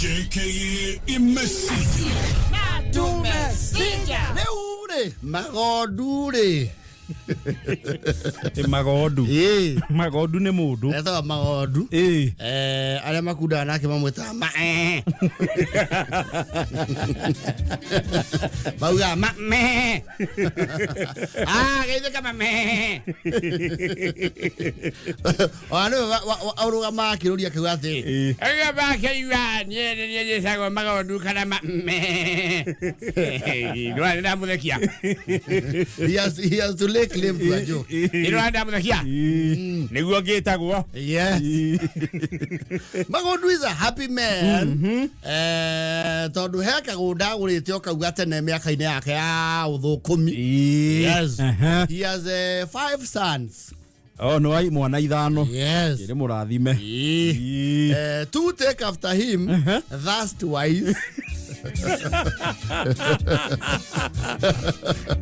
JKA imesija. Tumesija. Rĩu rĩ magondu rĩ. Ĩ magondu. Ĩĩ. Magondu nĩ mũndũ. Etagwo magondu. Ĩ. Eh, arĩa makundaga nake mamwĩtaga ma eh. Maugaga ma me. Ah, geithĩka ma me. Ona nĩwe ũrũgamaga akĩrũria akiuga atĩ Ĩ. Ega bakeiwa niĩ nĩ niĩ njĩtagwo magondu kana ma me. Ndwara ndamũthekia. He has to lay claim to a joke. Ndwara ndamũthekia. Nĩguo ngĩtagwo. Yes. Magondu is a happy man. Eh, tondũ he kagũnda agũrĩte o kau gatene mĩaka-inĩ yake ya ũthũkũmi. Yes. He has five sons. Oh, nĩ wa mwana ithano. Yes. Ĩrĩ mũrathime. Ĩĩ. Ĩ. Two take after him, thus twice.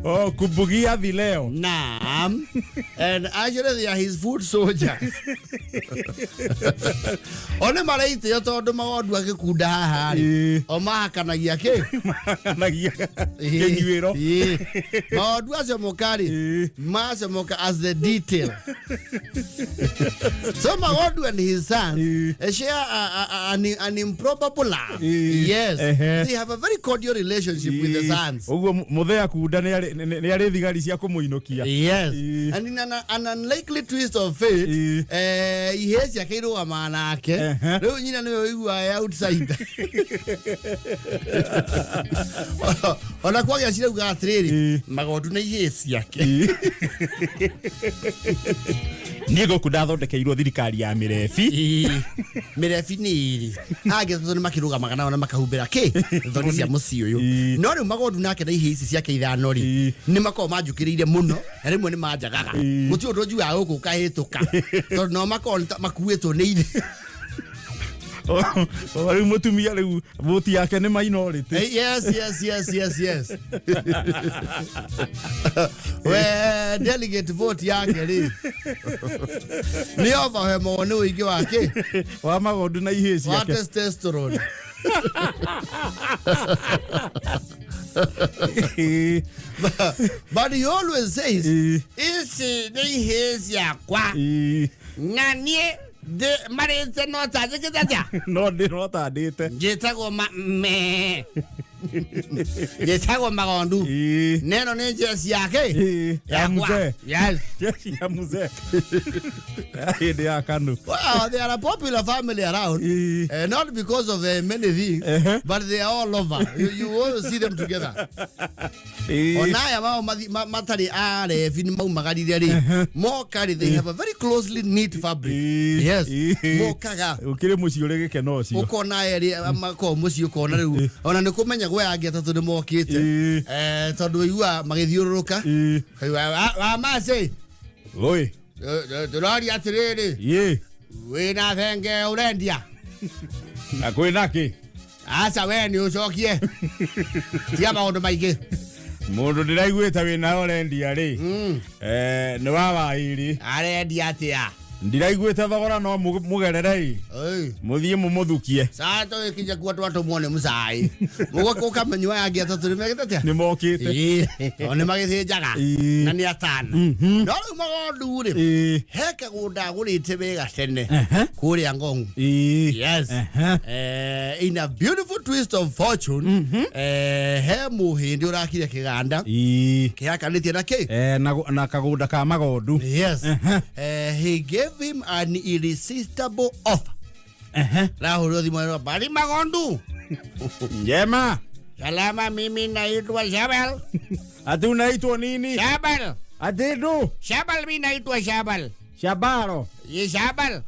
Oh, kubugia vileo. Naam. And actually they are his foot soldiers. One mareitĩo tondũ magondu agĩkunda haha rĩ. Ĩĩ. O mahakanagia kĩ? Mahakanagia kĩnyuĩro. Ĩĩ. Magondu acomoka rĩ. Ĩĩ. Macomoka as the detail. So Magondu and his sons Ĩĩ. share an improbable love. Ĩĩ. Yes. Ehe. They have a very cordial relationship with the sons. Ũguo mũthee akunda nĩ arĩ thigari cia kũmũinũkia. Yes. Ĩĩ. And in an unlikely twist of fate, Ĩĩ. Ihĩĩ ciake irũgamaga nake. Rĩu nyina nĩwe ũiguaga e outsider. Ona kwagĩa cirauga atĩrĩrĩ, Ĩĩ. magondu nĩ ihĩĩ ciake. Niĩ gũkũ ndathondekeirwo thirikari ya mĩrebi. Ĩĩ. Mĩrebi nĩ ĩrĩ angĩ tondũ nĩ makĩrũgamaga nao na makahumbĩra kĩ thoni cia mũciĩ ũyũ. No rĩu magondu nake na ihĩĩ ici ciake ithano rĩ, nĩ makoragwo manjũkĩrĩire mũno na rĩmwe nĩ manjagaga. Gũtirĩ ũndũ njugaga gũkũ ũkahĩtũka tondũ nao makoragwo nĩ ta makuĩtwo nĩ ithe. O, rĩu mũtumia rĩu voti yake nĩ minority. Yes. We delegate vote yake rĩ nĩ overwhelmwo nĩ ũingĩ wa kĩ wa magondu na ihĩĩ wa ciake. Testosterone. But he always says, "Ici nĩ ihĩĩ ciakwa na niĩ marĩte no ta njĩkĩte atĩa?" No ndĩ no tandĩte. Njĩtagwo ma me njĩtagwo magondu. Neno nĩ njeci yake. Ĩĩ, ya Yakwa. mzee. Yes. Jeshi ya mzee ya hĩndĩ ya KANU. Well, they are a popular family around, not because of many things, but they are all over. You always see them together. Ona aya mao matarĩ arebi nĩ maumagarire rĩ, moka rĩ, they have a very closely knit fabric. Yes. Mokaga. Ũkĩrĩ mũciĩ ũrĩ gĩkeno ũcio. Ũkona erĩ makoragwo mũciĩ, ũkona rĩu ona nĩ kũmenya gwe angĩ atatũ nĩ mokĩte. Eh, tondũ ũiguaga magĩthiũrũrũka. Ũkaigua, "Wa macĩ, Oi. tũroria atĩrĩrĩ, wĩna thenge ũrendia?" Na kwĩna kĩ? Aca, we nĩ ũcokie, tiga maũndũ maingĩ. Mũndũ ndĩraiguĩte wĩna ũrendia rĩ, nĩ wa wairi. Arendia atĩa? Ndiraiguĩte thogora no mũgererei Ĩi. mũthiĩ mũmũthukie. Saa tũgĩkinya kuo twatũmwo nĩ mũcai mũgũka ũkamenywo aya angĩ atatũ nĩ mekĩte atĩa. Nĩ mokĩte. Ĩĩ, tondũ nĩ magĩthĩnjaga na nĩ atana. No rĩu magondu rĩ, he kagũnda agũrĩte wega tene kũrĩa Ngong. Yes. In a beautiful twist of fortune, he mũhĩndĩ ũrakire kĩganda kĩhakanĩtie na kĩ. Eh, na kagũnda ka magondu. Yes. He gave him an irresistible offer. Rahũrĩrwo thimũ erwo, "Bari magondu." Njema. "Salama, mimi naitwa Shabal." Ati unaitwa nini? Shabal. Ati ndu? Shabal, mimi naitwa Shabal. Shabaro. Ye Shabal.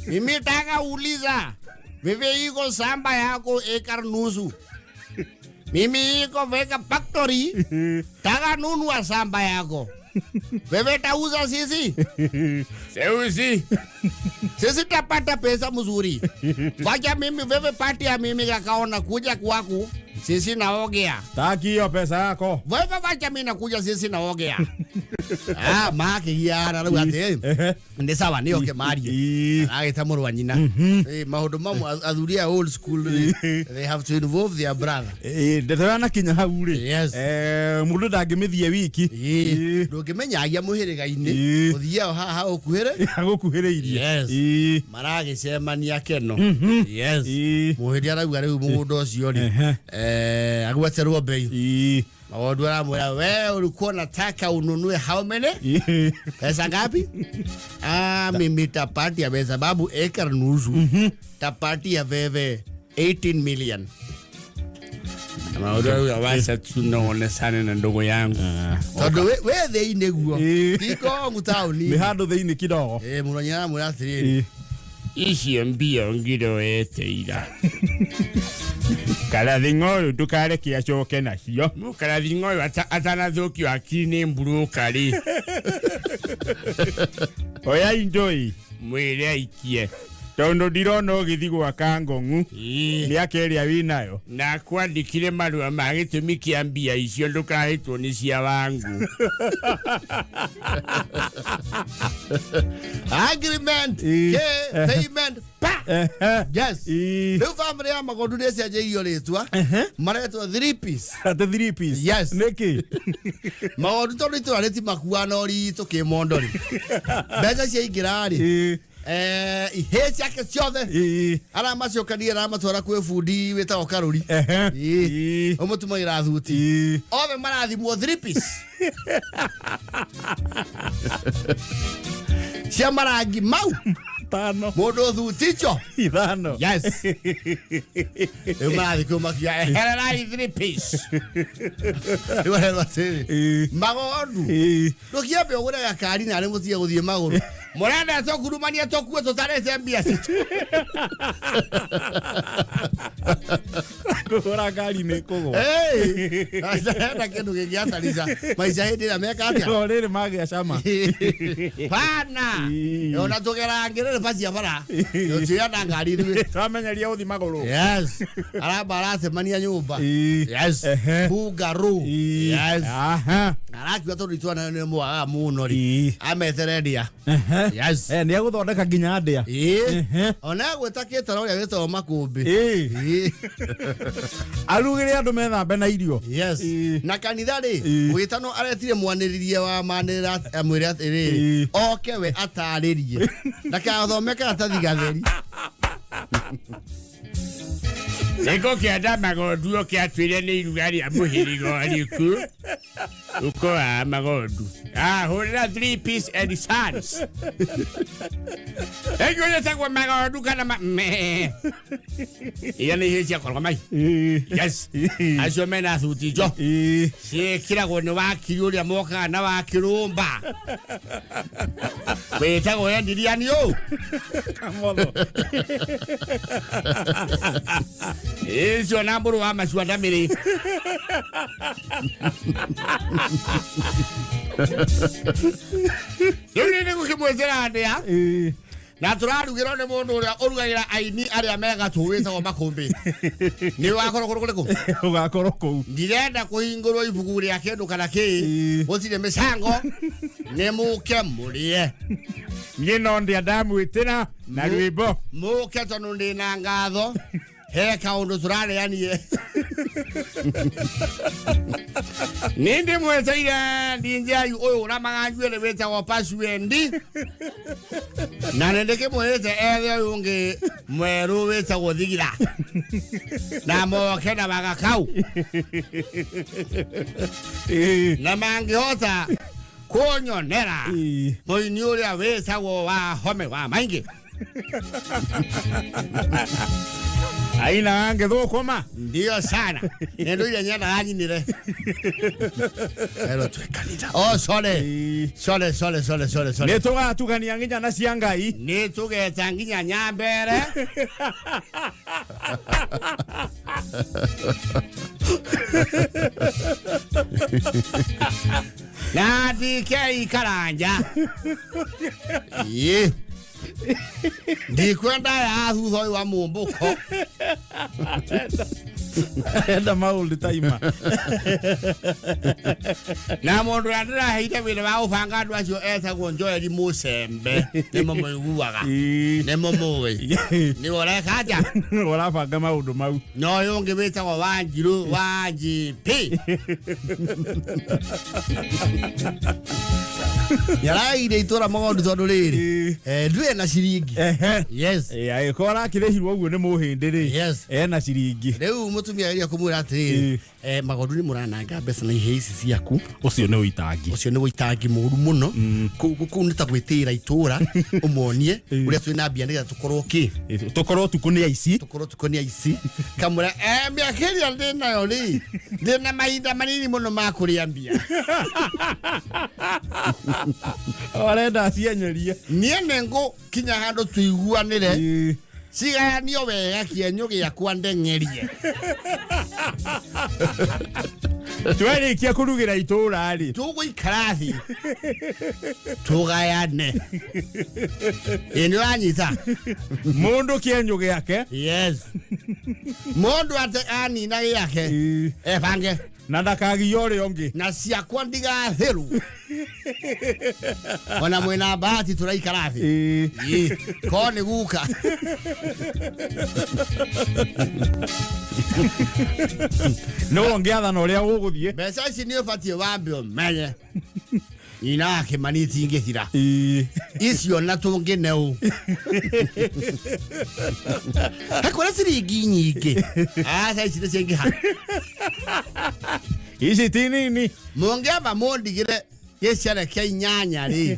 Mimi taka uliza. Wewe iko samba yako ekar nusu. Mimi iko weka factory. Taka nunua samba yako. Wewe tauza sisi? Seusi. Sisi tapata pesa mzuri. Wacha mimi wewe pati ya mimi kakaona kuja kwaku. Sisi naogea. Taki hiyo pesa yako. Wewe wacha mimi nakuja sisi naogea. Ah, makĩgiana rĩu atĩ nĩ sawa nĩ oke marie. Agĩta mũrũ wa nyina. Maũndũ mamwe athuri a old school rĩ, they have to involve their brother. Ndeto yanakinya hau rĩ, Yes. mũndũ ndangĩmĩthiĩ wiki. Ndũngĩmenyagia mũhĩrĩga-inĩ, ũthiaga haha ũkuhĩre agũkuhĩrĩirie. Yes. Maragĩcemania keno. Yes. Mũhĩrĩ arauga rĩu mũgũnda ũcio rĩ, agweterwo bei. Magondu aramwĩra, we ulikuwa unataka ununue how many? Pesa ngapi? Ah, mimi tapatia kwa sababu acre nusu. Tapatia wewe 18 million. Maũndũ arauga wacha tunaonesane na ndugu yangu. Tondũ we thĩinĩ guo. Ti Kongu taũni. Nĩ handũ thĩinĩ kidogo. Mũrũ aramwĩra atĩrĩrĩ. Icio mbia ngiroete ira. Karathing'a ũyũ ndũkareke acoke nacio. Mũkarathing'a ũyũ atanathũkio hakiri nĩ mburũka rĩ. Oya indo ĩ mwĩre aikie. Tondũ ndirona ũgĩthiĩ gwaka ngong'u mĩaka ĩrĩa wĩnayo. Na kwandĩkire marũa ma gĩtũmi kĩa mbia icio ndũkahĩtwo nĩ cia wangu. Agreement. K payment. Pa. Yes. Rĩu family ya Magondu nĩ ĩcenjeirio rĩtwa. Maretwo 3 piece. Atĩ 3 piece. Yes. Nĩkĩ? Magondu tondũ itũra rĩtimakuaga na ũritũ kĩmondo rĩ. Mbeca ciaingĩra rĩ. Ihĩ ciake ciothe aramacokania aramatwara kwĩ bundi wĩtagwo Karũri. Ũmũtumagĩra thuti. Othe marathimwo 3 piece. Cia marangi mau. Tano. Mũndũ thuti icio. Ithano. Yes. Rĩu marathiĩ kũu makiuga ehererai 3 piece. Rĩu arerwo atĩrĩ, Magondu ndũkĩambe ũgũre gakari narĩ mũtige gũthiĩ magũrũ. Mũrenda tũkurumania tũkue tũtarĩte mbia citũ. Kũgũra ngari nĩ kũgũa. Enda kĩndũ kĩngĩatarica maica hĩndĩ ĩrĩa meka atĩa? O rĩrĩ magĩa cama. Pana. Ona tũgerangĩrĩre bacia bara. Tũtiana ngari ithuĩ. Twamenyeria gũthiĩ magũrũ. Yes. Aramba aracemania nyũmba. Yes. Bungarũ. Yes. Arakiuga tondũ itũra nayo nĩ mwagaga mũno rĩ. Ametere ndia. Yes. Nĩ egũthondeka nginya ndĩa. Ona egwĩta kĩtara ũrĩa wĩtagwo Makũmbĩ. Arugĩre andũ methambe na irio. Yes. Na kanitha rĩ, wĩtano aretire mwanĩrĩria wa manĩrĩra amwĩre atĩrĩrĩ, oke we atarĩrie. Ndakathome karatathi gatheri. Nĩkũ kĩenda Magondu oke atwĩre nĩ iruga rĩa mũhĩrĩga ũrĩkũ. Ũko wa Magondu. Ah, hũrĩra 3 piece and sons. Ĩngĩ ũrĩa Magondu kana me. Iria nĩ ihĩ cia korogwa mai. Yes. Acio mena thuti njo. Ciĩkĩragwo nĩ wakiri ũrĩa mokaga na wakĩrũmba. Wĩtagwo Endiriani ũũ. Kamotho. Icio na mbũrũ wa macua ndamĩrĩ. Rĩu nĩ gũkĩmwĩtĩra ndĩa. Na tũrarugĩrwo nĩ mũndũ ũrĩa ũrugagĩra aini arĩa me gatũ wĩtagwo Makũmbĩ. Nĩ ũgakorwo kũrĩ kũrĩkũ? Ũgakorwo kũu. Ndirenda kũhingũrwo ibuku rĩa kĩndũ kana kĩ. Gũtirĩ mĩcango. Nĩ mũke mũrĩe. Niĩ no ndĩa ndamwĩtĩra na rwĩmbo. Mũke tondũ ndĩna ngatho. He kaũndũ tũrarĩanie. Nĩ ndĩmweteire DJ ũyũ ũramaga njuĩrĩ wĩtagwo Pasuendi. Na nĩ ndĩkĩmwĩrĩte ethe ũyũ ũngĩ mwerũ wĩtagwo Thigira. Na moke na magakau. Na mangĩhota kũnyonera mũini ũrĩa wĩtagwo wa Home wa Maingĩ. Aina angĩthũkũma. Ndio sana. Nendo ile nyenda anyinire. Ero twe kanitha. Oh, sorry. Sorry, sorry, sorry, sorry, sorry. Nĩ tũgatugania nginya na cia Ngai. Nĩ tũgeta nginya nyambere. Na DK Karanja. Ye. Ndikwenda ya thutha ũyũ wa mũmbũko. Enda maũndũ taima. Na mũndũ ũrĩa ndĩraheire wĩra wa gũbanga andũ acio etagwo Joel Mũcembe, nĩmo mũiguaga, nĩmo mũĩ, nĩwe ũreka atĩa? Ũrabanga maũndũ mau. Na ũyũ ũngĩ wĩtagwo Wanjirũ wa GP Nĩaraire itũra magondu tondũ rĩrĩ ndwĩ na ciringi. Yes. Angĩkorwo arakĩrĩhirwo ũguo nĩ mũhĩndĩ rĩ, Yes. ena ciringi. Rĩu mũtumia ageria kũmwĩra atĩrĩrĩ, magondu nĩ mũrananga mbeca na ihĩ ici ciaku. Ũcio nĩ ũitangi. Ũcio nĩ ũitangi mũru mũno. Kũu nĩ ta gwĩtĩĩra itũra ũmonie ũrĩa twĩna mbia nĩgetha tũkorwo kĩ, Tũkorwo tukũ nĩ aici. Tũkorwo tukũ nĩ aici. Kamũra mĩaka ĩrĩa ndĩ nayo rĩ, ndĩ na mahinda manini mũno ma kũrĩa mbia. Arenda acienyerie. Niĩ nĩ ngũkinya handũ tũiguanĩre, cigayanio wega, kĩenyũ gĩakwa ndeng'erie. Twarĩkia kũrugĩra itũra rĩ, tũgũikara thĩ tũgayane. Ĩ nĩ ũranyita? Mũndũ kĩenyũ gĩake. Yes, mũndũ ate anina gĩake ebange na ndakagia ũrĩa ũngĩ. Na ciakwa ndigathĩrwo ona mwĩna bahati tũraikara thĩ. Ĩ, ko nĩ guka. Nĩwe ũngĩathana ũrĩa gũgũthiĩ. Mbeca ici nĩ ũbatiĩ wambe ũmenye nyina wa Kĩmani itingĩthira icio na tũngĩneu hakũrĩ ciringi nyingĩ aca ici nĩ ciaingĩha. Ici ti nini. Mũngĩamba mũndigĩre gĩciare kĩa inyanya rĩ,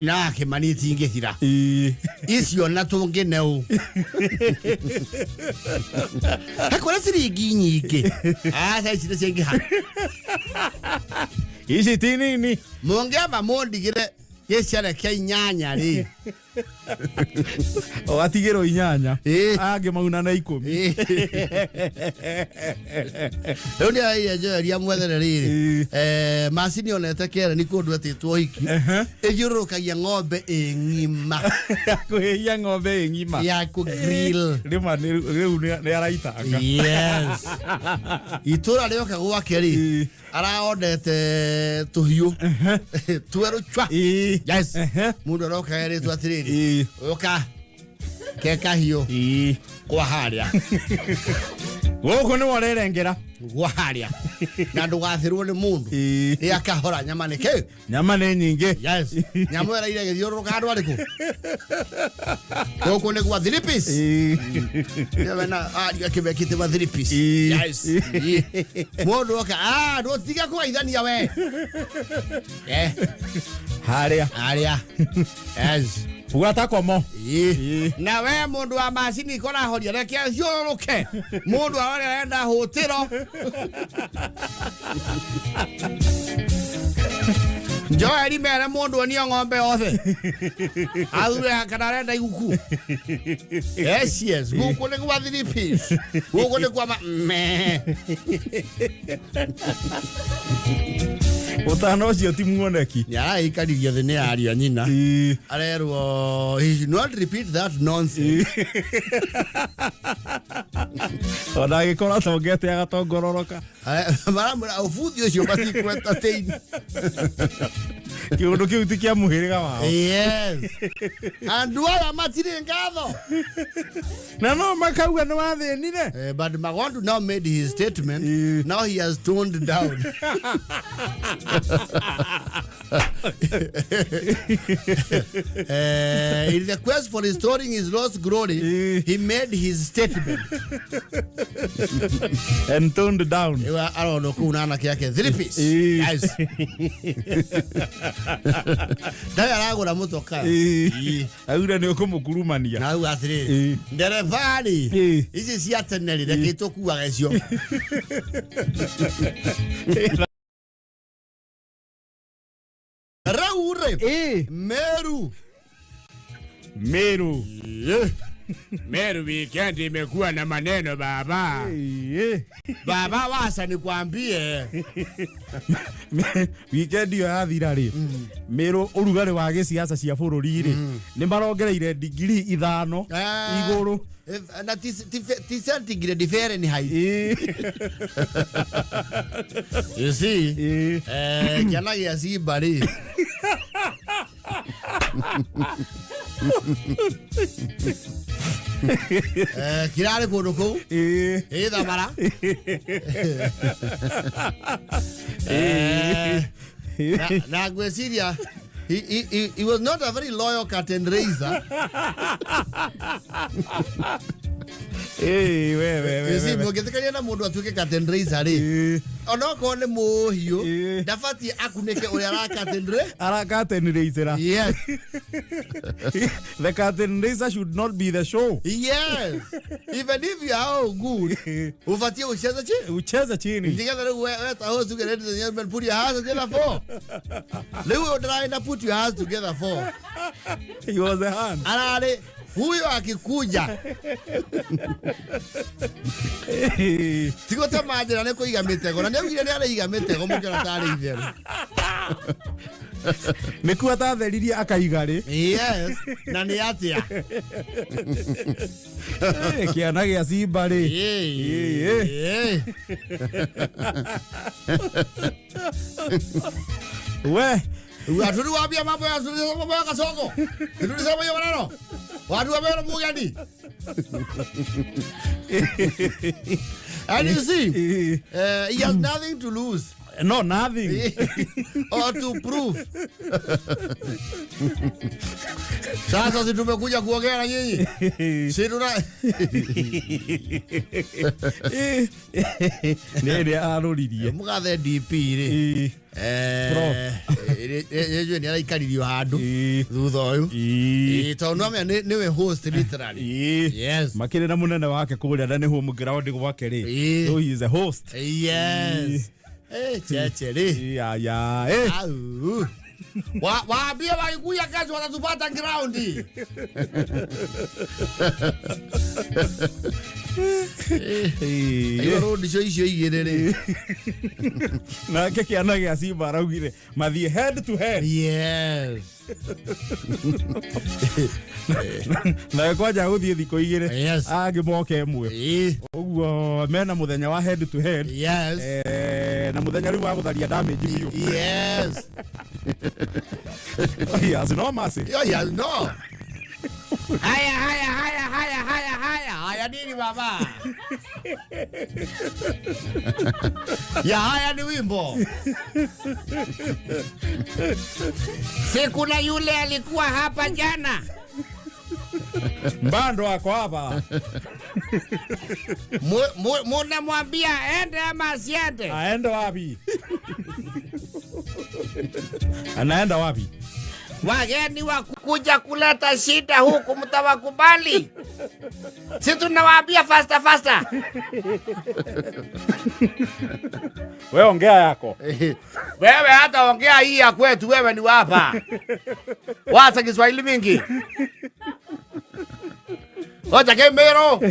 nyina wa Kĩmani itingĩthira icio na tũngĩneu hakũrĩ ciringi nyingĩ aca ici nĩ ciaingĩha. Ici ti nini. Mũngĩamba mũndigĩre gĩciare kĩa inyanya rĩ, Ũgatigĩrwo inyanya, Ĩ. angĩ mauna na 10. Rĩu nĩ araire Joel amwethere rĩrĩ macini onete kĩere nĩ kũndũ etĩtwo hiki ĩthiũrũrũkagia ng'ombe ĩ ng'ima. Kũhĩhia ng'ombe ĩ ng'ima. Ya kũ grill. Rĩma rĩu nĩ araitanga. Yes, itũra rĩoka gwake rĩ, araondete tũhiũ twerũ chwa. Yes. Mũndũ aroka erĩtwo atĩrĩrĩ, ũka ke kahiũ kwa harĩa. Gũkũ nĩ ũrerengera. Gwa harĩa na ndũgathĩrwo nĩ mũndũ. Rĩa kahora, nyama nĩ kĩ? Nyama nĩ nyingĩ. Yes, nyamũ ĩraire ĩgĩthiũrũrũka handũ arĩkũ gũkũ nĩ gwa three piece. Nĩwe na ariũ akĩmekĩte ma three piece. Yes. Mũndũ oka, ah, ndũtige kũgeithania we. Harĩa. Harĩa, yes. Buata komo. Ĩ. Na we mũndũ wa macini korahoria, reke athiũrũrũke, mũndũ arore arenda hũtĩro. Joeli mere mũndũ onio ng'ombe yothe athure kana arenda iguku. Yes, gũkũ nĩ gwa three piece, gũkũ nĩ kwa me. Ũtana ũcio ti muoneki. Nĩ araikaririo thĩ nĩ ariũ a nyina, arerwo he should not repeat that nonsense. Ona agĩkorwo atongete agatongororoka. Maramwĩra ũbuthi ũcio matikũ-entertain. Kĩũndũ kĩu ti kĩa mũhĩrĩga wao. Yes, andũ aya matirĩ ngatho. Na no makauga nĩ wathĩnire. But Magondu now made his statement. Now he has toned down. In the quest for restoring his lost glory, he made his statement. And toned down. Ewa arono kũu na anake ake three piece. Yes. Ndarĩ aragũra mũtoka. Augire nĩ ũkũmũkurumania. Na auga atĩrĩrĩ, ndereba rĩ, ici cia tene rĩ, reke tũkuaga icio. Rĩu rĩ, Meru. Meru. Meru weekend imekuwa na maneno baba. Ĩĩ. Baba wasa nikwambie. Weekend ĩyo yathira rĩ, Mĩrũ ũrugarĩ wa gĩciaca cia bũrũri rĩ, nĩ marongereire digiri 5 igũrũ. Na ti centigrade Fahrenheit. You see? Kĩana gĩa simba rĩ. Kirarĩ kũndũ kũu ĩ thamara. Na ngwĩciria he was not a very loyal curtain raiser. Ĩĩ, we, we, we, You see, we, we. mũngĩtĩkania na mũndũ atuĩke curtain raiser rĩ, onokorwo nĩ mũhiũ, ndabatiĩ akunĩke ũrĩa ara curtain ra- Ara curtain raiser. Yes. The curtain raiser should not be the show. Yes. Even if you are all good, ufatie ucheze chini. Ucheze chini. Nĩgetha rĩu weta host uge, "Ladies and gentlemen, put your hands together for." Rĩu ũndĩrarĩ na "put your hands together for." He was the hand. Ararĩ huyo akikuja tigũtema njĩra nĩ kũiga mĩtego na nĩaugire nĩ araiga mĩtego mũkĩona tarĩ itherũ. Nĩkuo atatheririe akaiga rĩ. Yes, na nĩ atĩa? Kĩana gĩa simba rĩ. Ĩĩ. We. Tuliwaambia mambo ya mambo ya kasoko. Tulisema hiyo maneno. Watu wa Meru mugeni. And you see, he has nothing to lose. No, nothing. Or to prove. Sasa si tumekuja kuongea na nyinyi. Si tuna Nĩ ĩrĩa arũririe. Mugathe DP rĩ. Ĩĩ nĩ araikaririo handũ thutha ũyũ. Ĩĩ, tondũ nĩwamenya nĩwe host literally. Yes. Makĩrĩ na mũnene wake kũrĩa na nĩ home ground gwake rĩ. So he is a host. Yes. Cheche rĩ. Ya ya. Eh. Au. Waambie wakikuja kesho watatupata ground. Aigua road icio icio igĩrĩ rĩ. Nake kĩana gĩa simba araugire mathiĩ head to head. Yes. Nawe kwanja gũthiĩ thikũ 2. Yes. Angĩ moke ĩmwe. Ũguo mena mũthenya wa head to head. Yes. Na mũthenya rĩu wa gũtharia damage biũ. Yes. He has no mercy. Yo, he has no. Haya, haya, haya, haya, haya, haya. Haya nini baba? Ya haya ni wimbo. Si kuna yule alikuwa hapa jana. Mbando ako hapa. Munamwambia ende ama asiende? Aende wapi? Anaenda wapi? Wageni wa kuja kuleta shida huku mtawakubali? Si tunawaambia faster faster. Wewe ongea yako. Wewe hata ongea hii ya kwetu, wewe ni wapa. Wacha Kiswahili mingi. Wacha Kemero.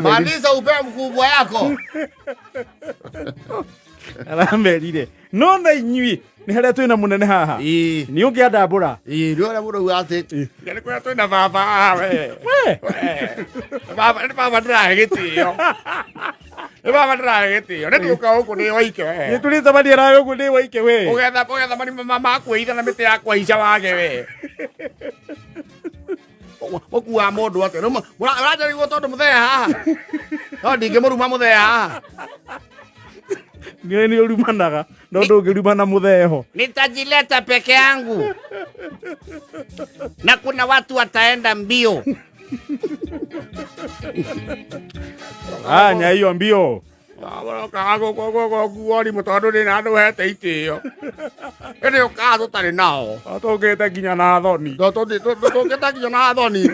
Maliza upe mkubwa yako. Aramerire. No na inyui nĩ harĩa twĩna mũnene haha. Nĩ ũngĩandambũra. Ĩĩ, nĩ ũrĩa mũndũ auga atĩ Nĩ kũrĩa twĩna baba haha we. We. Baba, nĩ baba ndĩrahe gĩtĩo. Nĩ baba ndĩrahe gĩtĩo. Nĩ tũka gũkũ nĩ waike we. Nĩ tũrĩcemania nawe ũguo nĩ waike we. Ũgetha ũgetha marima ma kwĩitha na mĩtĩ ya kwaica wage we. Mũkuaga mũndũ atĩa? Rĩu mũranjarigwo tondũ mũthee haha. No ndingĩmũruma mũthee haha. Nĩ nĩ ũrumanaga no ndũngĩrumana mũthee ho. Nitajileta peke yangu na kuna watu wataenda mbio. Anya hiyo mbio. Ũrokaga gũkũ ũrimũ tondũ ndĩ na andũ hete itĩo. Ĩndĩ ũkaga tũtarĩ nao. Tũkĩte nginya na thoni. Tũkĩte nginya na thoni.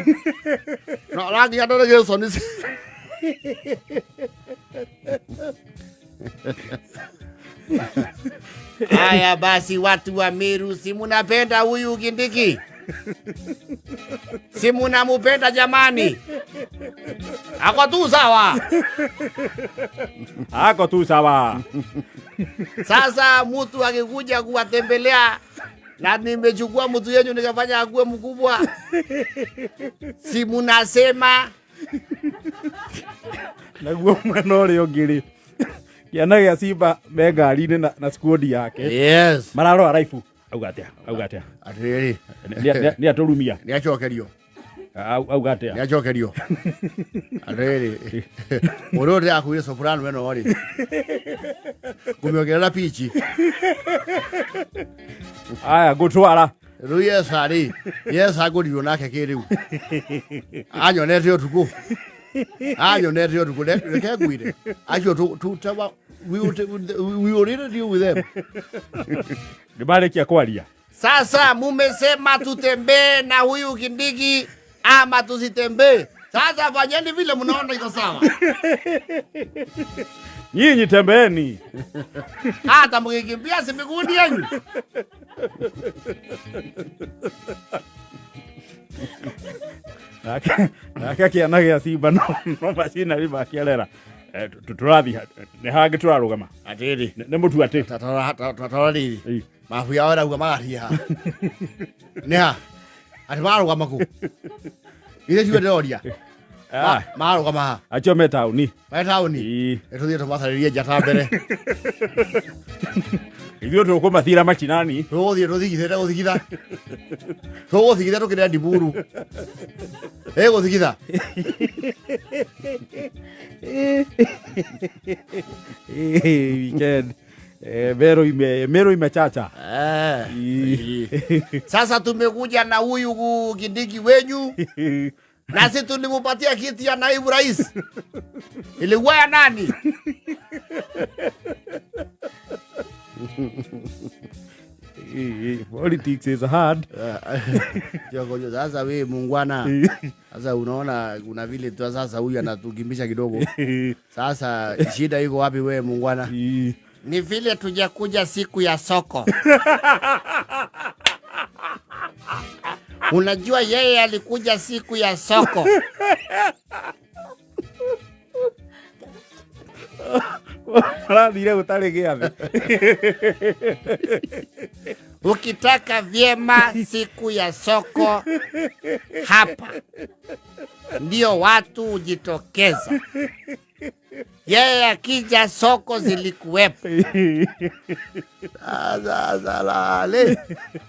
Na rangi ya delegation. Haya basi, watu wa Meru, si munapenda huyu Kindiki? Si munamupenda jamani? Ako tu sawa. Ako tu sawa. Sasa mtu akikuja kuwatembelea na nimechukua mtu yenyu nikafanya akuwe mkubwa, si munasema Naguo mwena ũrĩa ũngĩ rĩ, kĩana gĩa Simba me ngari-inĩ na squad yake. Yes. Mararora raibu. Auga atĩa? Auga atĩa? Atiriri, Nĩ atũrumia. nĩ acokerio. Auga atĩa? Nĩ acokerio. Atiriri, ũrĩa ũndĩrakuire soprano ĩno rĩ, ngũmĩongerera pichi. Aya ngũtwara. Rĩu yesa rĩ, yesa ngũrirwo nake kĩrĩu. Anyonete ũtukũ. Anyonete ũtukũ, reke ngwĩre. Acio tutawa we will really deal with them. Nĩ marĩkia kwaria. Sasa mumesema tutembee na huyu Kindiki ama tusitembee. Sasa fanyeni vile mnaona iko sawa. Nyinyi tembeeni. Hata mkikimbia si miguuni yenyu. Nake kĩana gĩa Simba no macinari makĩarera. Tũrathiĩ nĩ hangĩ tũrarũgama. Atĩrĩ. Nĩ mũtu atĩ. Tatara rĩrĩ. Mabu yao ĩrauga magathiĩ ha. Nĩ ha? Atĩ mararũgama kũ? Ithe tiguo ndĩroria. Mararũgama ha? Acio me taũni. Me taũni? Nĩ tũthiĩ tũmacarĩrie njata mbere. Ithuĩ tũkũmathira macinani. Tũgũthiĩ tũthigithĩte gũthigitha. Tũgũthigitha tũkĩrĩa ndiburu. Ĩgũthigitha. Weekend. Meru imechacha. Sasa tumekuja na huyu Kindiki wenyu na sisi tulimupatia kiti ya naibu rais. Ilikuwa ya nani? Politics is hard. Jogojo, sasa we muungwana. Sasa unaona kuna vile tu sasa huyu anatukimbisha kidogo. Sasa shida iko wapi we muungwana? Ni vile tujakuja siku ya soko. Unajua yeye alikuja siku ya soko. Marathire gũtarĩ gĩathĩ. Ukitaka vyema siku ya soko hapa ndio watu hujitokeza. Yeye akija soko zilikuwepo. Sasa lale.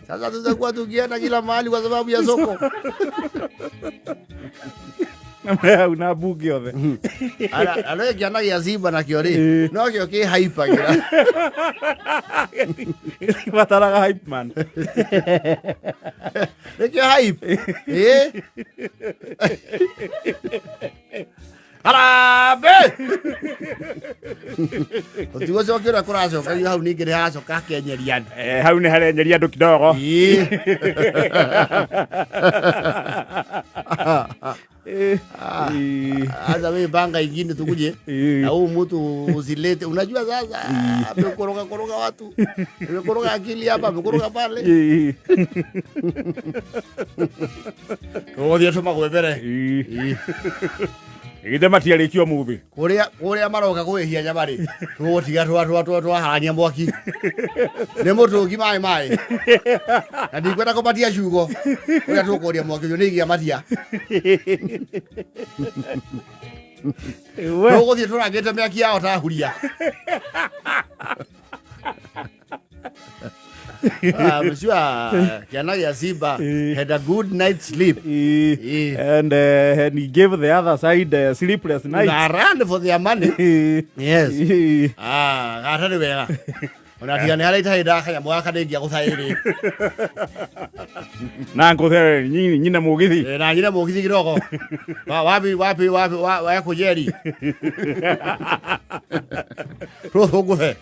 Sasa tutakuwa tukienda kila mahali kwa sababu ya soko. Una bunge othe. Ara kĩana gĩa Simba nakĩo rĩ, no kĩo kĩ haipagĩra. Gĩtibataraga hype man. Nĩkĩo hype. Ĩ. Harambee! Ũtigũcokia ũrĩa kũracokerio hau ningĩ nĩ haracoka hakenyeria andũ. Hau nĩ harenyeria andũ kidogo. Sasa wewe panga ingine tukuje na huu mtu usilete. Unajua sasa amekoroga koroga watu, amekoroga akili hapa, amekoroga pale. Tũgũthiĩ tũmagwethere. Githĩ matiarĩkio ũmũthĩ. Kũrĩa maroka kwĩhia nyama rĩ, tũgũtiga twaharania mwaki. Nĩ mũtũngi maĩ maĩ. Na ndikwenda kũmatia ciugo. Ũrĩa tũkũria mwaki ũcio nĩ igia matia. Tũgũthiĩ tũrangĩte mĩaki yao ta huria. Monsieur, kĩana gĩa Simba had a good night sleep. And he gave the other side sleepless nights. Na run for their money. Yes. Gata nĩ wega. Ona tiga nĩ harĩa itarĩ ndakanyamũ gaka ndĩngia gũcaĩrĩ. Na ngũthe nyina mũgithi. Na nyina mũgithi kidogo. Wapi wapi wapi wa kujeri. Rũthũ ngũhe.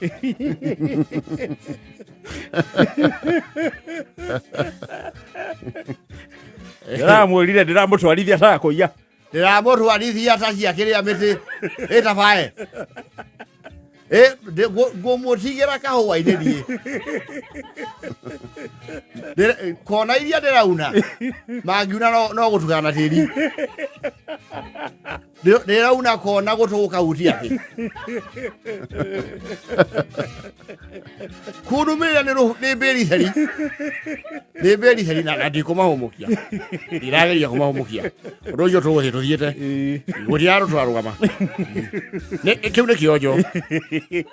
Ndĩramwĩrire ndĩramũtwarithia ta kũiya. Ndĩramũtwarithia ta cia kĩrĩa mĩtĩ ĩtabae. Ngũmũtigĩra kahũa-inĩ niĩ. Kona iria ndĩrauna mangiuna no gũtukana na tĩri. Ndĩrauna kona gũtũ gũkahutia thĩ. Kũnũmĩrĩra nĩ mbĩri theri, nĩ mbĩri theri, na ndikũmahũmũkia, ndirageria kũmahũmũkia. Ũndũ ũcio tũgũthiĩ tũthiĩte gũtirĩ handũ tũrarũgama. Kĩu nĩ kĩonjo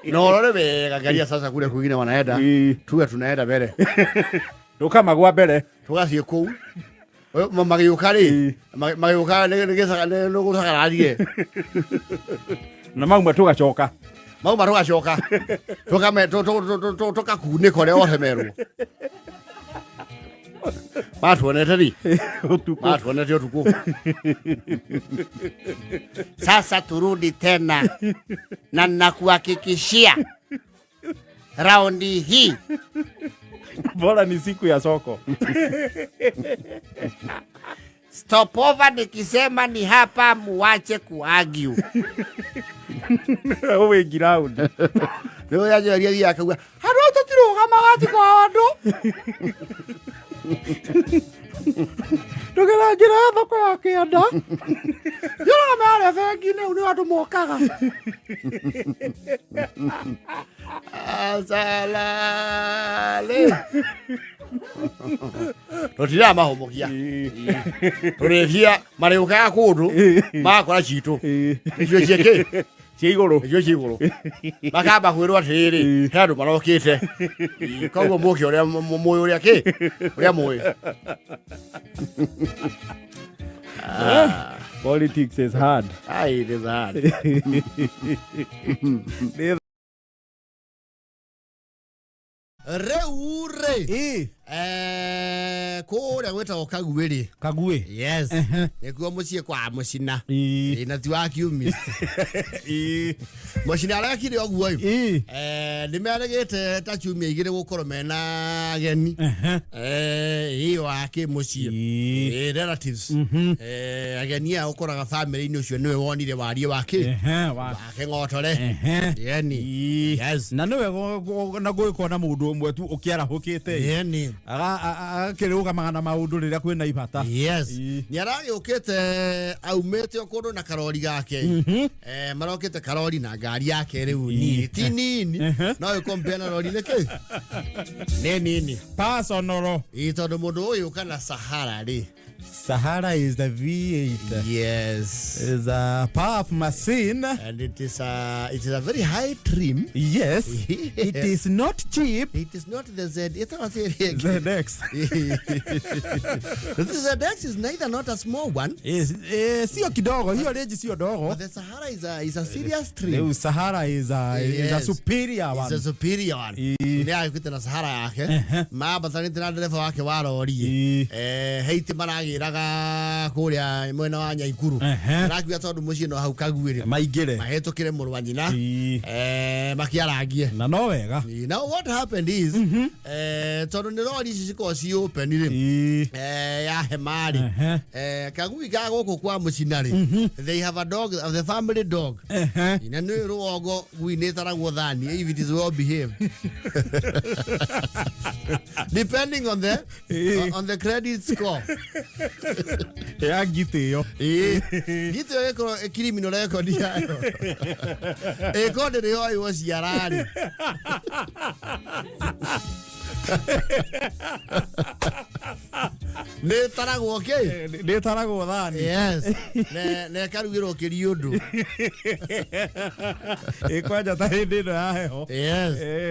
na ũrore wega. Angalia sasa kule kwingine wanaenda, tuwe tunaenda mbere. Tũkamagwa mbere. Tũgathiĩ kũu. Magĩũka rĩ, magĩũka nĩ gũcakararie. Na mauma tũgacoka. Mauma tũgacoka tũkakunĩka ũrĩa othe merwo matuonete ri. Ũtukũ. Matuonete ũtukũ. Sasa turudi tena na nakuhakikishia raundi hii Bora ni siku ya soko. Stopover nikisema ni hapa, muwache kuargue. Wĩ ground. Rĩu yanjoria thiaga akauga handũ hau tũtirũgamaga ti kwa andũ. Ndũgera njĩra ya thoko ya kĩanda. Yũrũgame harĩa bengi-inĩ, hau nĩ andũ mokaga. Asalale. Tũtiramahũmũkia, tũrĩthia marĩũkaga kũndũ magakora citũ icio ciĩkĩ. Cia igũrũ. Icio ci igũrũ makamba kwĩrwo atĩrĩrĩ, he andũ marokĩte, koguo mũke ũrĩa mũĩ, ũrĩa kĩ ũrĩa mũĩ. Politics is hard. Ai, it is hard. Nĩ Rĩu rĩ, kũrĩa gwĩtagwo Kaguĩ rĩ. Kaguĩ. Yes, nĩkuo mũciĩ kwa Mũcina. Na ti wa kiumia. Mũcina arekire ũguo ĩ. Nĩ merĩgĩte ta ciumia 2 gũkorwo mena ageni ĩyo a kĩmũciĩ. Relatives. Ageni aya ũkoraga family-inĩ ũcio nĩwe wonire warie wake wake ng'otore. Yeni. Yes. Na nĩwe na gũgĩkorwo na mũndũ ũmwe tu ũkĩarahũkĩte Yeni. Agakĩrũgamaga na maũndũ rĩrĩa kwĩna ibata. Yes. Nĩ aragĩũkĩte aumĩte o kũndũ na karori gake. Marokĩte karori na ngari yake rĩu nini ti nini, no ĩkompea na rori nĩkĩ nĩ nini. Personal. Ĩ, tondũ mũndũ ũyũ ũka na Sahara rĩ. Sahara is the V8. Is a powerful machine. And it is a very high trim. Yes. It is not cheap. It is not the Z ĩtagwo atĩrĩ. ZX. The ZX is neither not a small one. Yes, sio kidogo hiyo, range sio dogo. But the Sahara is a serious trim. Rĩu Sahara is a superior It's one. a superior one. Nĩ agĩkuĩte na Sahara yake mambatanĩte na ndereba wake wa rori. Heiti maragĩraga kũrĩa mwena wa Nyaikuru. Arakiuga tondũ mũciĩ no hau Kaguĩrĩ, maingĩre, mahĩtũkĩre mũrũ wa nyina, makĩarangie. Na no wega. Now what happened is, tondũ nĩ rori ici cikoragwo ci open rĩ, ya hema rĩ, kagui ga gũkũ kwa mũcina rĩ, they have a dog, the family dog. Na nĩ rũgongo ngui nĩ ĩtaragwo thani if it is well behaved, depending on the credit score. Ya ngitĩ ĩyo. Ĩĩ, ngitĩ ĩyo ĩkorwo criminal record yayo ĩkorwo ndĩrĩ yoywo ciara rĩ, nĩ ĩtaragwo kĩ. Nĩ ĩtaragwo thani. Yes, na ĩkarugĩrwo kĩri ũndũ. Ĩkwanja ta hĩndĩ ĩno ya heho.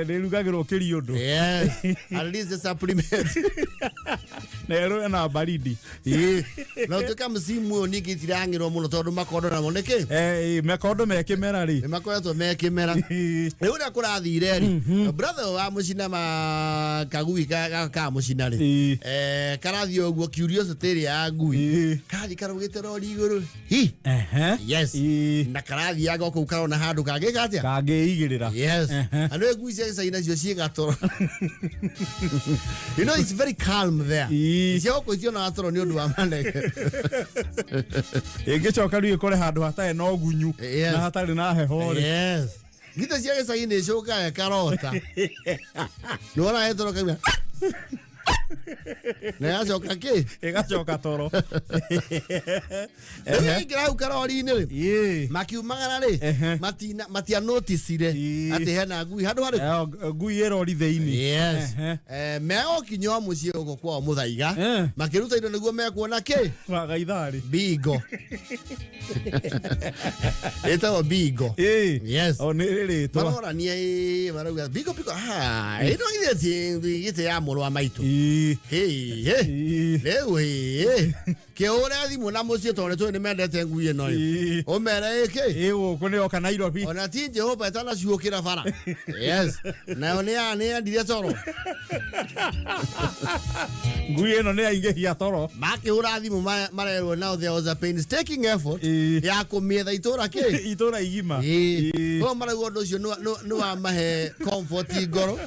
Nĩ ĩrugagĩrwo kĩri ũndũ. Yes, at least the supplement. Na ĩrũe na baridi. Ĩĩ. Na ũtuĩka msimu ũyũ ningĩ itirang'ĩrwo mũno tondũ makondo namo nĩkĩ. Makondo me kĩmera rĩ. Nĩ makoretwo me kĩmera. Rĩu ũrĩa kũrathire rĩ, brother ũyũ wa mũcina ma kagui ka mũcina rĩ, karathiĩ ũguo curiosity ĩrĩa ya ngui, karathiĩ karũgĩte rori igũrũ hi. Yes. Na karathiaga o kũu karona handũ kangĩka atĩa. Kangĩigĩrĩra. Yes. Na nĩ ngui cia gĩcagi nacio ciĩ gatoro, you know it's very calm there. Cia gũkũ itionaga toro nĩ ũndũ wa manege. Ĩngĩcoka rĩu ĩkore handũ hatarĩ na ũgunyu na hatarĩ na heho rĩ. Yes. Ngita cia gĩcagi nĩ ĩcũkaga ĩkarota. Nĩwona hetoro kauma. Na ĩgacoka kĩ? Ĩgacoka toro. Rĩu yaingĩra hau karori-inĩ rĩ. Makiumagara rĩ, matia noticire atĩ hena ngui handũ harĩ. Ngui ĩrori thĩinĩ. Yes. Megũkinya o mũciĩ gũkũ kwao Mũthaiga. Makĩruta indo nĩguo mekuona kĩ? Wagaitharĩ. Bingo. Ĩtagwo bingo. Yes. O nĩ rĩtwa. Marorania ĩ marauga bingo bingo ha ĩno githĩ ti gĩtĩ ya mũrũ wa maitũ. Hĩ hĩ. Rĩu hĩ. Kĩhũre thimũ na mũciĩ tondũ nĩtũĩ nĩmendete ngui ĩno ĩ. Ũmere ĩkĩ? Ĩ gũkũ nĩ yoka Nairobi. Ona ti Jehova ĩtanacuũkĩra bara. Yes. Nayo nĩ nĩ yendire toro. Ngui ĩno nĩ yaingĩhia toro. Makĩhũra thimũ marerwo now there was a painstaking effort ya kũmĩetha itũra kĩ? Itũra igima. Koguo marauga ũndũ ũcio nĩ wamahe comfort ngoro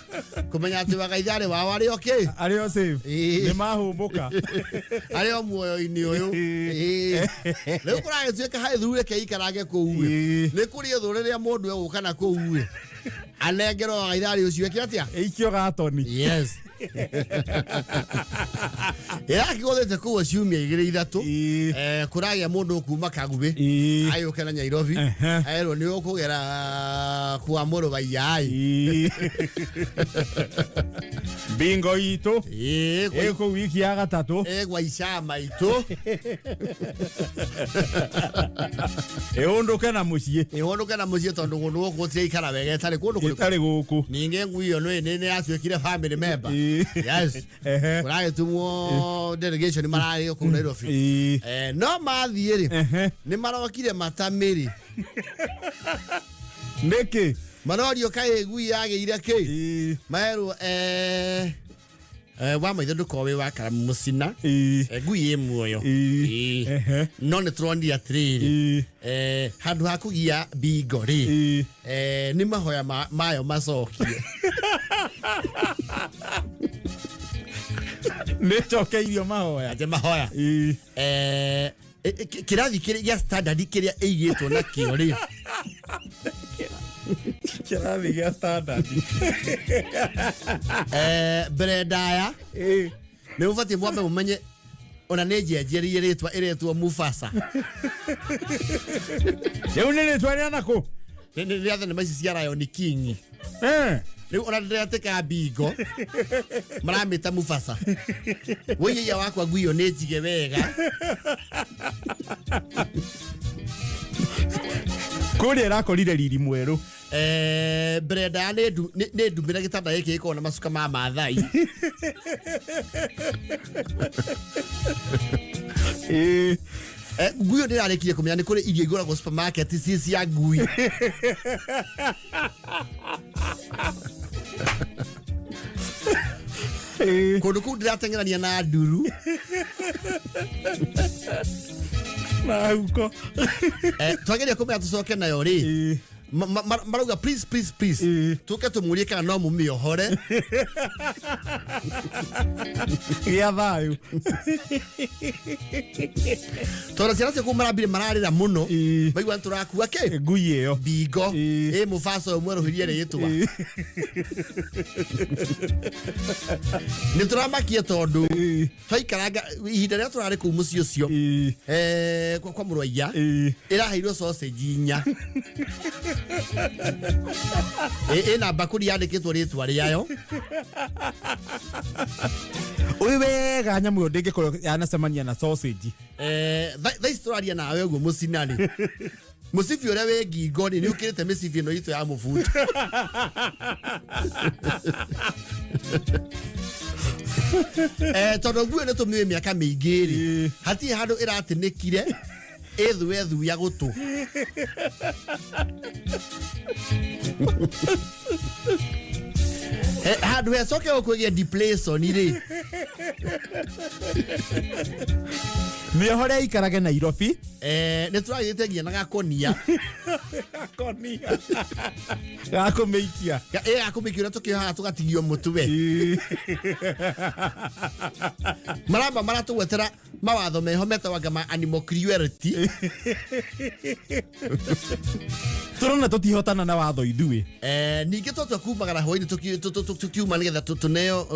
kũmenya atĩ wagaitharĩ wao arĩ o kĩ? Arĩ o safe. Nĩ mahũmbũka. Arĩ o muoyo-inĩ ũyũ. Rĩu kũragĩtuĩka harĩ thuru reke ikarange kũu ĩ. Nĩ kũrĩ thũ rĩrĩa mũndũ egũka na kũu ĩ. Anengerwo wagaitharĩ ũcio eke atĩa? Ĩikio gatoni. Yes. Ĩrakĩgũthĩte kũu ciumia igĩrĩ ithatũ. Kũragĩa mũndũ ũkuma Kagubĩ agĩũke na Nairobi erwo nĩ ũkũgera kwa mũrũ wa Iyai. Bingo itũ ĩ kũu wiki ya gatatũ. Ĩ gwa icama itũ. Ĩũndũke na mũciĩ. Ĩũndũke na mũciĩ tondũ kũndũ gũkũ gũtiraikara wega ĩtarĩ kũndũ kũrĩkũ? Ĩtarĩ gũkũ. Ningĩ ngui ĩyo nĩ yatuĩkire family member. Yes. Kũragĩtumwo delegation mararĩ kũu Nairobi. No mathiĩ rĩ, nĩ marokire matamĩrĩ. Nĩkĩ? Marorio kaĩ ngui yagĩire kĩ? Maerwo wa maitho ndũkorwo wĩ wa karamu mũcina. Ngui ĩ muoyo. No nĩ tũronire atĩrĩrĩ, handũ ha kũgia bingo rĩ, nĩ mahoya mayo macokie. Nĩ cokeirio mahoya. Atĩ mahoya. Kĩrathi kĩrĩa gĩa standard kĩrĩa ĩigĩtwo nakĩo rĩ. Kĩrathi gĩa standard. Mbere ndaya nĩ mũbatiĩ mwambe mũmenye ona nĩ njenjerie rĩtwa ĩretwo Mufasa. Rĩu nĩ rĩtwa rĩa nakũ? Nĩ rĩa thenema ici cia Lion King. Rĩu ona ndĩretĩka bingo maramĩta Mufasa. Wũiya wakwa ngui ĩyo nĩ njige wega. Kũrĩa ĩrakorire riri mwerũ. Mbere ndaya nĩ ndumĩre gĩtanda gĩkĩ gĩkoragwo na macuka ma Maathai. Ngui ĩyo ndĩrarĩkirie kũmenya nĩ kũrĩ irio igũragwo supermarket ci cia ngui. Kũndũ kũu ndĩrateng'erania na nduru. Na huko. Twageria kũmenya tũcoke nayo rĩ. Marauga please please please. Tũke tũmũrie kana no mũmĩohore. Gĩa thayũ. Tondũ ciana cio kũu marambire mararĩra mũno. Maigua nĩ tũrakua kĩ? Ngui ĩyo. Bingo. Ĩ Mufasa ũyũ mwerũhirie rĩtwa. Nĩ tũramakie tondũ twaikaranga ihinda rĩrĩa tũrarĩ kũu mũciĩ ũcio kwa mũrũ wa iya ĩraheirwo sausage inya. Ĩna mbakũri yandĩkĩtwo rĩtwa rĩayo. Ũĩ wega nyamũ ĩyo ndĩngĩkorwo yanacemania na sausage. Thaa ici tũraria nawe ũguo mũcinarĩ. Mũcibi ũrĩa wĩ ngingo rĩ, nĩ ũkĩrĩte mĩcibi ĩno itũ ya mũbuto. Tondũ nguo nĩ tũmĩũĩ mĩaka mĩingĩ rĩ, hatirĩ handũ ĩratĩnĩkire ĩthue thuya gũtũ. Handũ hecoke gũkwĩgia depression rĩ. Mĩohore aikarage Nairobi. Nĩ tũragĩte nginya na gakonia. Gakonia gakũmĩikia. Ĩ gakũmĩkia ũrĩa tũkĩohaga tũgatigio mũtwe. Maramba maratũgwetera mawatho meho metagwo ma animal cruelty. Tũrona tũtihotana na watho ithuĩ. Ningĩ twatua kumagara hwainĩ tũkiuma nĩgetha tũneo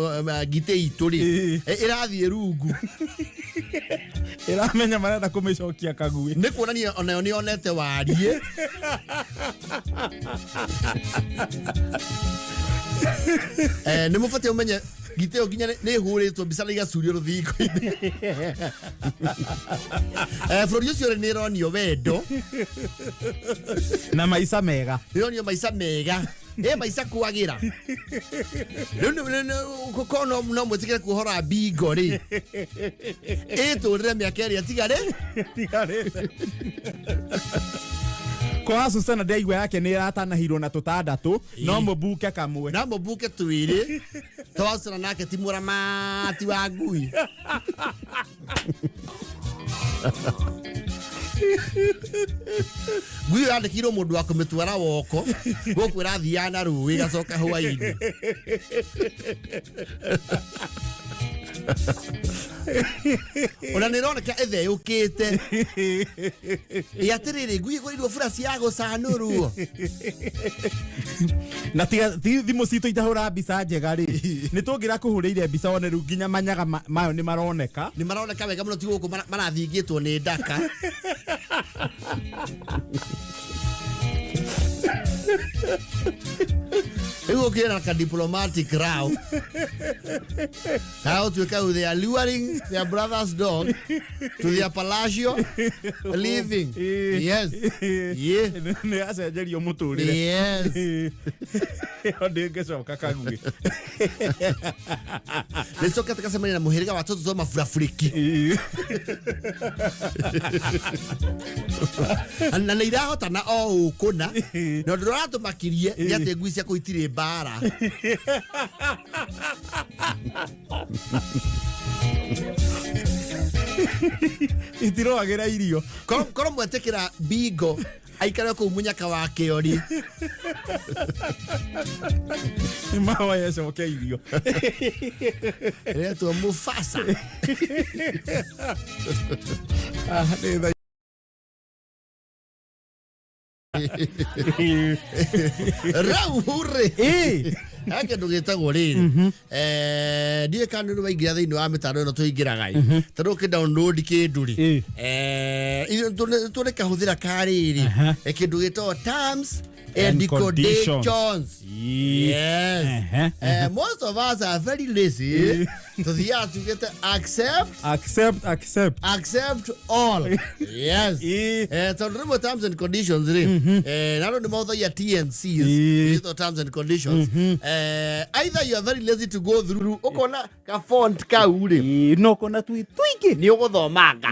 ngitĩ itũ rĩ, ĩrathiĩ rungu. Ĩramenya marenda kũmĩcokia kaguĩ. Nĩ kuonania onayo nĩ yonete wariĩ. Nĩ mũbatiĩ ũmenye ngitĩ ĩyo nginya nĩ ĩhũrĩtwo mbica na igacurio rũthingo-inĩ. Bũrũri ũcio rĩ nĩ ĩronio wendo na maica mega. Nĩ ĩronio maica mega, ĩ maica kwagĩra rĩu korwo no mwĩtĩkĩre kuohora mbingo rĩ, ĩtũrĩre mĩaka ĩrĩa ĩtigarĩ. Tigarĩte. Kwa Susana ndaigua yake nĩ ĩratanahirwo na tũtandatũ, no mũbuke kamwe. Na mũbuke twĩrĩ twacana nake ti mũramati wa ngui. Ngui ĩyo yandĩkĩirwo mũndũ wa kũmĩtwara woko gũkũ ĩrathiaga na rũĩ ĩgacoka hwainĩ. Ona nĩ ĩroneka ĩtheyũkĩte. Ĩ atĩrĩrĩ, ngui ĩgũrĩirwo bura cia gũcanũrwo. Na tiga thimũ citũ itahũra mbica njega rĩ, nĩ tũngĩrakũhũrĩire mbica wone rĩu nginya manyaga mayo nĩ maroneka. Nĩ maroneka wega mũno, ti gũkũ marathingĩtwo nĩ ndaka. Rĩu ũkĩra ka diplomatic row how tuĩka they are luring their brother's dog to their palatial living. Yes, yeah. Nĩ acenjerio mũtũrĩre. Yes. Ĩyo ndĩngĩcoka kaguĩ. Nĩcoke tũgacemania na mũhĩrĩga wa tũtũ twa maburabũrĩki na nĩ irahotana o ũkũna, na ũndũ ũrĩa ũratũmakirie nĩ atĩ ngui ciaku itirĩ mbara. Itirũagĩra irio. Korwo mwetĩkĩra bingo aikare kũu mũnyaka wa kĩori. Nĩ mahoya ĩcoke irio. Ĩretwo Mufasa. Ah, nĩ tha- Rau rĩ, he kĩndũ gĩtagwo rĩrĩ, ndiũĩ kana nĩ waingĩra thĩinĩ wa mĩtandao ĩno tũingĩraga ĩ, tondũ ũkĩ download kĩndũ rĩ, ithuĩ tũrĩ kahũthĩra ka rĩrĩ, kĩndũ gĩtagwo terms and and conditions. Conditions. Yes. Most of us are very lazy. Tuthiaga tugĩte accept, accept, accept, accept all. Yes. Tondũ rĩmwe terms and conditions rĩ, na andũ nĩ mahũthagia T&Cs, ĩtwo terms and conditions. Either you are very lazy to go through, ũkona ka font kau rĩ, No kona tui tuingĩ. Nĩ ũgũthomanga.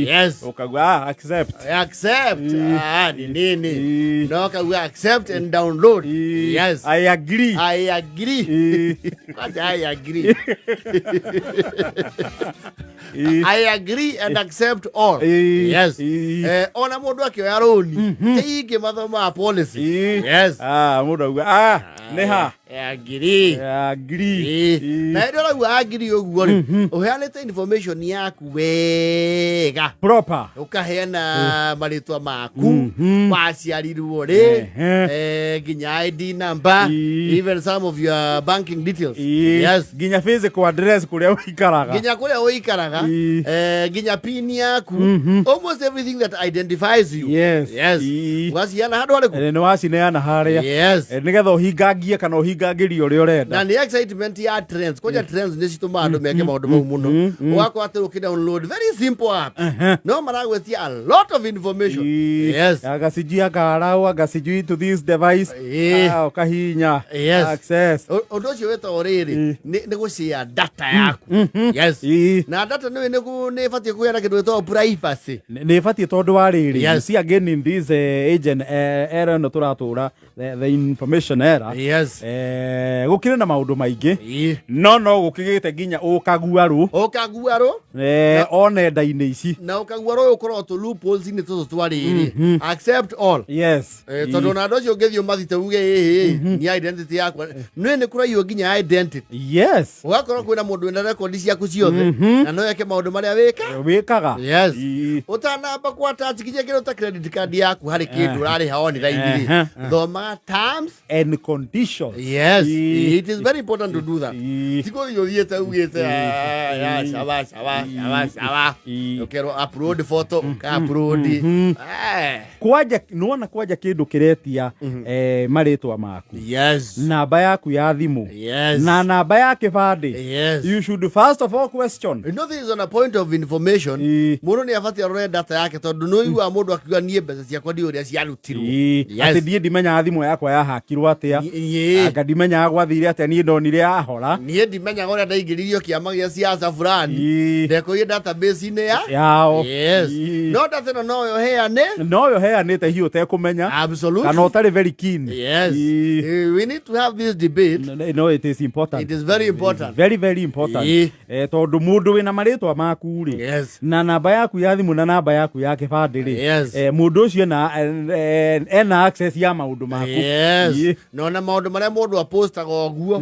Yes. Ũkauga, "Ah, accept." Accept. Ah, ni nini? No kauga accept and download. Yes. I agree. I agree. Kwanza I agree. I agree and accept all. Yes. Ona mundu akioya rũni ti ingĩ mathomaga policy. Yes. Ah, mũndũ auga, "Ah, nĩ ha." Agree. I agree. Na hĩndĩ ũrauga agree ũguo rĩ, ũheanĩte information yaku wega, Proper. Ũkaheana marĩtwa maku, waciarirwo rĩ, nginya ID number, even some of your banking details. Yes. Nginya physical address kũrĩa ũikaraga. Nginya kũrĩa ũikaraga, nginya pin yaku, almost everything that identifies you. Yes. Ũgaciana handũ harĩkũ? Nĩ wacineana harĩa. Nĩgetha ũhingangie kana ũhingangĩrie ũrĩa ũrenda. Na nĩ excitement ya trends. Kwanja trends nĩ citũmaga andũ meke maũndũ mau mũno. Ũgakorwo atĩ ũkĩ download very simple app, no maragwetia a lot of information. Yes. Anga sijui angarau, anga sijui to this device. Ah, ũkahihinya access. Ũndũ ũcio wĩtagwo rĩrĩ nĩ gũshare data yaku. Yes. Na data nĩ ĩbatiĩ kũgĩa na kĩndũ gĩtagwo privacy. Nĩ ĩbatiĩ tondũ wa rĩrĩ, you see, again in this age and era ĩno tũratũra. the information era. Gũkĩrĩ na maũndũ maingĩ. No no gũkĩgĩte nginya ũkaguarũ. Ũkaguarũ. O nenda-inĩ ici. Na ũkaguarũ ũyũ ũkoragwo tũ loopholes-inĩ tũtũ twa rĩrĩ. Accept all. Tondũ ona andũ acio ũngĩthiĩ ũmathite uge ĩhĩ ni identity yakwa nĩ nĩ kũraiywo nginya identity. Ũgakorwo kwĩna mũndũ wĩna rekondi ciaku ciothe na no eke maũndũ marĩa wĩka Wĩkaga. Ũtanamba kwa attach nginya kĩndũ ta credit card yaku harĩ kĩndũ ũrarĩha online rĩ, thoma terms and conditions. Yes, it is very important to do that. Ti gũthiĩ ũthiĩte ugĩte, "Ah, ya, sawa sawa sawa sawa." Ũkerwo upload photo, ũka upload. Kwanja nĩwona kwanja kĩndũ kĩretia marĩtwa maku, namba yaku ya thimũ, na namba ya kĩbandĩ, you should first of all question. You know, this is on a point of information. Mũndũ nĩ abatiĩ arore data yake tondũ nĩ ũiguaga mũndũ akiuga niĩ mbeca ciakwa ndiũĩ ũrĩa ciarutirwo. Atĩ niĩ ndimenyaga thimũ yakwa yahakirwo atĩa. Anga ndimenyaga gwathire atĩa, niĩ ndonire yahora. Niĩ ndimenyaga ũrĩa ndaingĩririo kĩama gĩa siasa fulani. Ndekorire database-inĩ ya Yao. No data ĩno noyo heane. Noyo heanĩte hiũ ũtekũmenya. Kana ũtarĩ very keen. We need to have this debate. No, it is important. It is very important. Very very important. Tondũ mũndũ wĩna marĩtwa maku rĩ, na namba yaku ya thimũ na namba yaku ya kĩbandĩ rĩ, mũndũ ũcio ena access ya maũndũ maku. Na ona maũndũ marĩa mũndũ apostaga ũguo,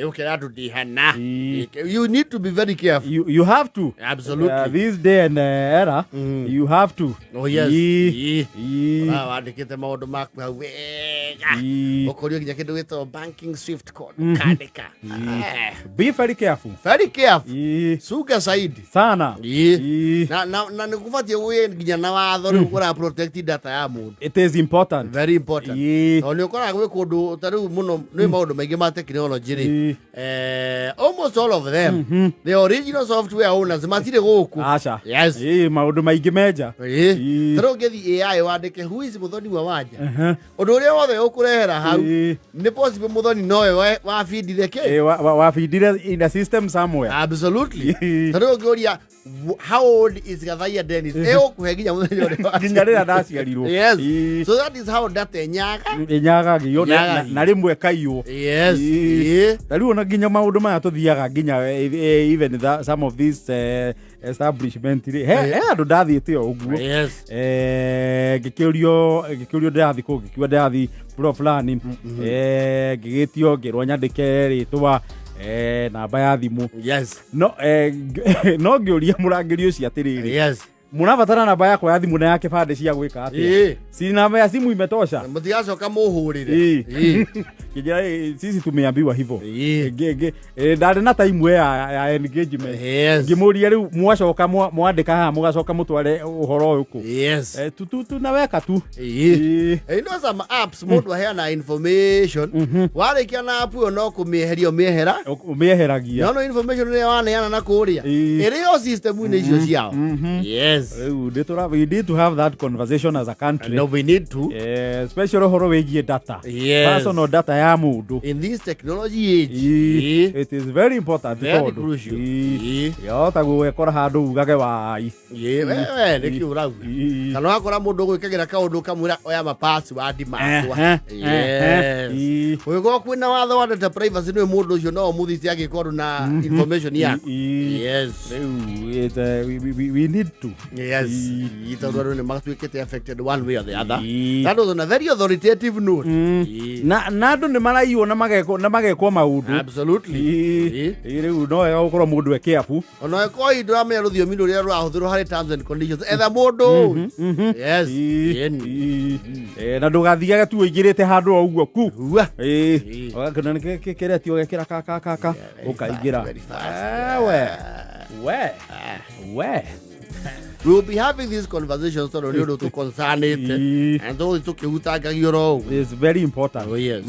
ũkera andũ ndihana. You need to be very careful. You have to. This day and era, you have to. Oh, yes. Ũraga wandĩkĩte maũndũ maku hau wega. Ũkorio nginya kĩndũ gĩtagwo banking swift code ũkandĩka. Be very careful. Very careful. Suga saidi. Sana. Na nĩ gũbatiĩ gũgĩe nginya na watho rĩu ũra protect data ya mũndũ. It is important. Very important. Tondũ nĩ ũkoraga gwĩ kũndũ ta rĩu mũno nĩ maũndũ maingĩ ma technology rĩ, almost all of them, the original software owners matirĩ gũkũ. Aca. Maũndũ maingĩ menja. Ta rĩu ũngĩthiĩ AI wandĩke "Who is Muthoni wa Wanja", ũndũ ũrĩa wothe ũkũrehera hau, nĩ possible Muthoni nowe wabindire kĩ. Wabindire in a system somewhere. Absolutely. Ta rĩu ũngĩũria "How old is Gathaia Dennis?" ĩgũkũhe nginya mũthenya ũrĩa Nginya rĩrĩa ndaciarirwo. So that is how data ĩnyaga. Ĩnyagagio Ĩnyagagio. na rĩmwe kaiywo. Ta rĩu ona nginya maũndũ maya tũthiaga nginya even some of these establishment rĩ, he andũ ndathiĩte o ũguo. Ngĩkĩũrio ndĩrathiĩ kũ, ngĩkiuga ndĩrathiĩ buro fulani, ngĩgĩtio ngĩrwo nyandĩke rĩtwa, namba ya thimũ. No ngĩũria mũrangĩri ũcio atĩrĩrĩ, mũrabatara namba yakwa ya thimũ na ya kĩbandĩ cia gwĩka atĩa? Si namba ya simu imetosha? Mũtigacoka mũhũrĩre. Kĩnjĩra, "Sisi tumeambiwa hivyo." Ndarĩ na time ya engagement. Ngĩmũria rĩu mwacoka mwandĩka haha mũgacoka mũtware ũhoro ũyũ kũ? Tunaweka tu. You know some apps mũndũ aheana information, warĩkia na app ĩyo no kũmĩeheria ũmĩehera. Ũmĩeheragia. No information ĩrĩa waneana na kũrĩa ĩrĩ o system-inĩ icio ciao. Rĩu we need to have that conversation as a country. No, we need to. Especially ũhoro wĩgiĩ data. Personal data ya mũndũ. In this technology age. It is very important Very tondũ crucial. Yahota gũgekora handũ ugage wai. Wewe nĩkĩ ũrauga? Kana wakora mũndũ ũgwĩkagĩra kaũndũ ũkamwĩra oya ma password makwa. Ũgĩkorwo kwĩna watho wa data privacy, nĩ mũndũ ũcio no ũmũthite angĩkorwo na information yaku. Rĩu we need to. Tondũ andũ nĩ matuĩkĩte affected one way or the other. That was on a very authoritative note. Na andũ nĩ maraiywo na magekwo maũndũ. Rĩu no wega gũkorwo mũndũ e careful. Ona ĩkorwo hihi ndũramenya rũthiomi rũrĩa rũrahũthĩrwo harĩ terms and conditions, etha mũndũ. Na ndũgathiage tu ũingĩrĩte handũ o ũguo ku. Hua. Ũgakĩona nĩ kĩrĩa ti ũgekĩra ka ka ka ka ũkaingĩra. Very fast. We we we. We will be having these conversations tondũ nĩ ũndũ tũconcernĩte na tũgũthiĩ tũkĩhutangagio oro ũguo. It's very important. Oh, yes.